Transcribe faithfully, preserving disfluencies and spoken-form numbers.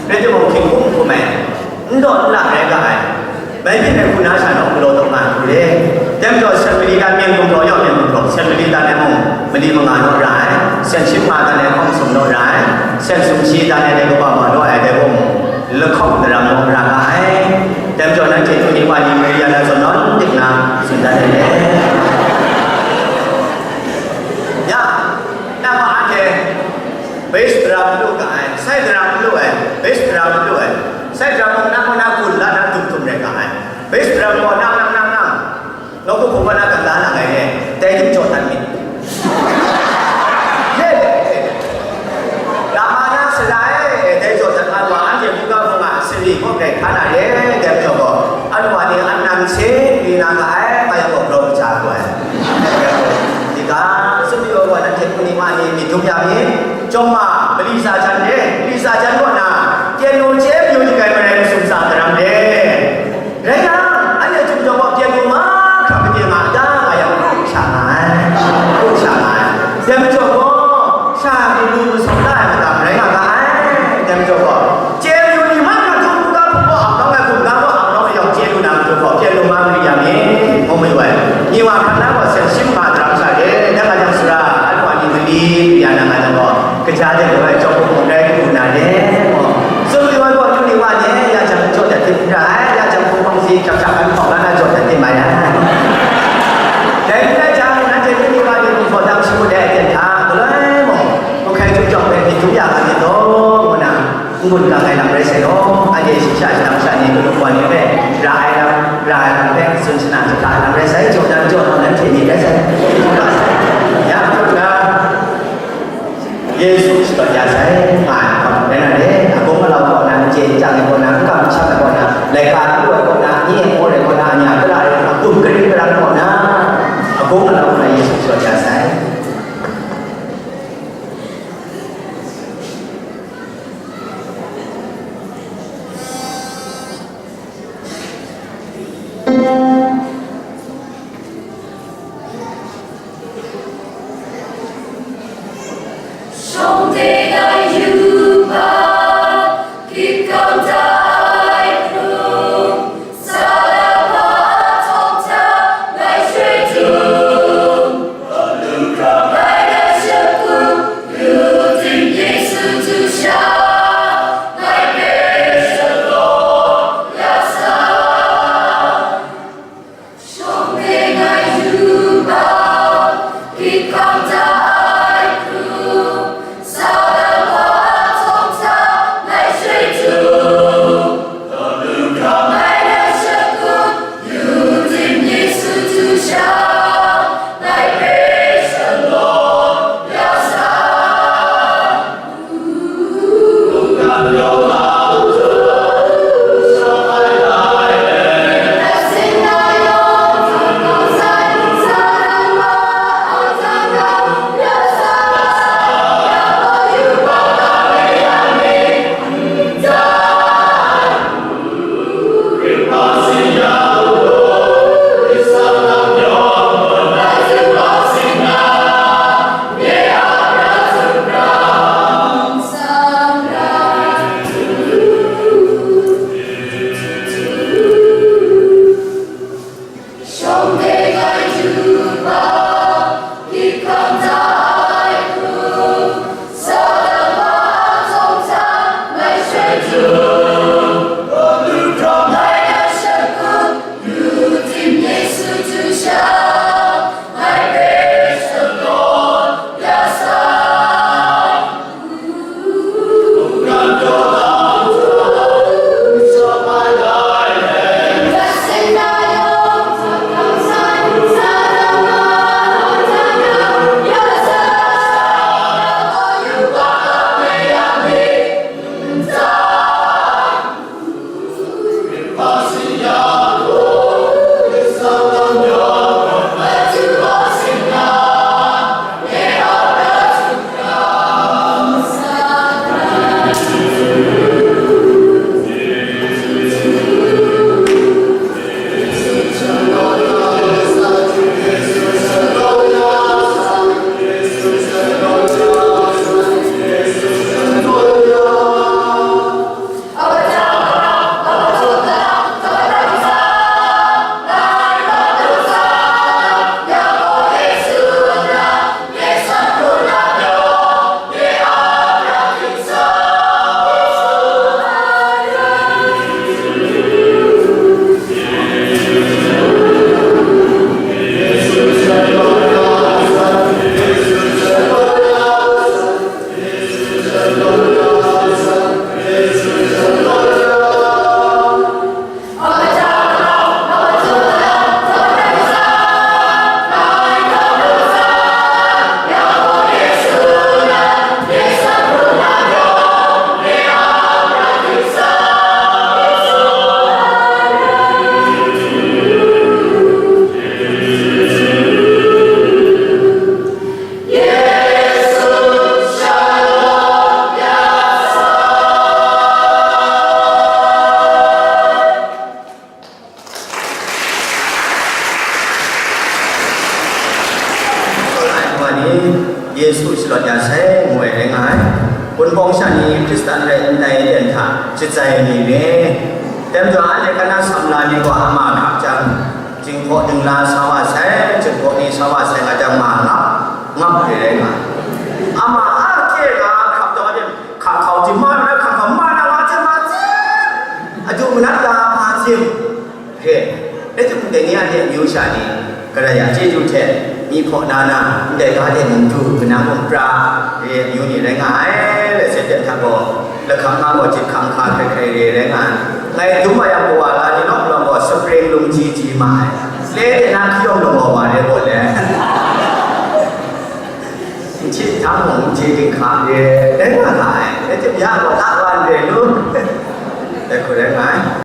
Rai timung, hkying hkum hkum ai, n daw n la rai ga ai, bai byin ai hku na sha naw galaw taw nga ai hku re. Dai majaw, seng mali dan, myen gumhpraw yawng myen gumhpraw, seng mali dan ai mung, mali manga naw ra ai, seng shim nga dan ai hkawng sum naw ra ai, seng sumshi dan ai dai kaba ma naw ai dai gaw mung, lahkawng daram naw ra ga ai. Dai majaw, nanhte hku ni wa ni, Maria na zawn nawn dik na tsun dan ai re. Ya, na ma anhte, Base dara n lu ga ai, sai dara n lu ai, base dara n lu ai, sai dara mung na kaw na gun la na dum dum rai ga ai, base dara gaw nang, nang, nang, nang, nawku hpung kaw na kan la na ngai re, dai dum jaw dat myit. Ye, ye, ye. Lama na sara e, dai jaw dat ai wa, anhte buga bunga sari kaw grai hkan na re, dai jaw gaw, anwa ni an nan se, li na ga ai, nga yang gaw grau kaja lu ai. Dai gaw, dai ga, sumi wa gaw, nanhte hku ni ma ni, myit dum ya myit. Chyawm ma, mali tsa jan re, mali tsa jan kaw na, piano chye mayu dik ai marai masum tsa daram re. Rai yang, anhte Chyum Chyawm gaw piano mahkra made nga da nga yang, kru sha nga ai, kru sha nga ai. Dai majaw gaw, sha lu lu masum da ai matam rai nga ga ai, dai majaw gaw. Chye lu ni mahkra htung hkungga hpung gaw ap nawng ai, hkungga gaw ap nawng ai yawng chye lu na matu gaw, chye lu ma mari ya mi, ngu mayu ai. Ni wa hkan na gaw seng shim ma daram sha de, dai ga jang sara, anwa ni mali ya na nga jang gaw, kaja de lu ai chyawm hpung hpung rai lu na de, gaw. Tsun mayu ai gaw, yu ni wa ni, ya jang jaw dat tim n ra ai, ya jang hpung hpung si, hkyak hkyak kan hpawng la na jaw dat tim mai ai. Dai n rai jang, nanhte yu ni wa ni hpung hpawng dang shangut ai aten hta, galoi mung, hkun hkai htum jawng hpe myit dum ya nga myit dawng, ngu na, n-gun gang ai lam rai sai law, anhte shayi sha shadang sha ni, kanu kawa ni hpe ra ai lam, ra ai lam hpe tsun shana jahta ai lam rai sai, jaw dan jaw nau nanhte myit rai sai, ya, hkra, Yesu shakawn ya sai, nga ai hkawm rai na re, agung alau kaw na, n chye n chyang ai kaw na, n kam n sham ai kaw na, laika n lu ai kaw na, ni e maw rai kaw na, anya kara rai, a kum karing karang kaw na, agung alau kaw na Yesu shakawn ya sai. Ndai ten hta, chyitsai ni re. Dai majaw, anhte kana samla ni gaw ama hkap jang, jinghpaw dingla sa wa sai, jinghpaw ni sa wa sai nga jang, ma ngap, ngap re rai nga. Ama a hte la hkap taw de, hkap hkau jin ma na, hkap hkau ma na, ma jin, ma jin. Aju manat la ma jin. Re, rai timung, dai ni a de amyu sha ni, Karai a chyeju hte, myi hpaw na na, ndai ga de mung du, kanang mung pra, re, amyu ni rai nga ai, let sai pyan hta gaw, lahkam nga gaw, jip hkam hka hkrai hkrai re rai nga ai. Ngai dum wa yang, kawa la ni lawng lawng gaw, spring lung ji ji ma ai. Le de na hkayawm lung gaw wa re gaw le. N hti htang mung, n hti dinghka re, rai nga nga ai. Rai tim ya gaw, la wa n re lu. Dai hku rai nga ai.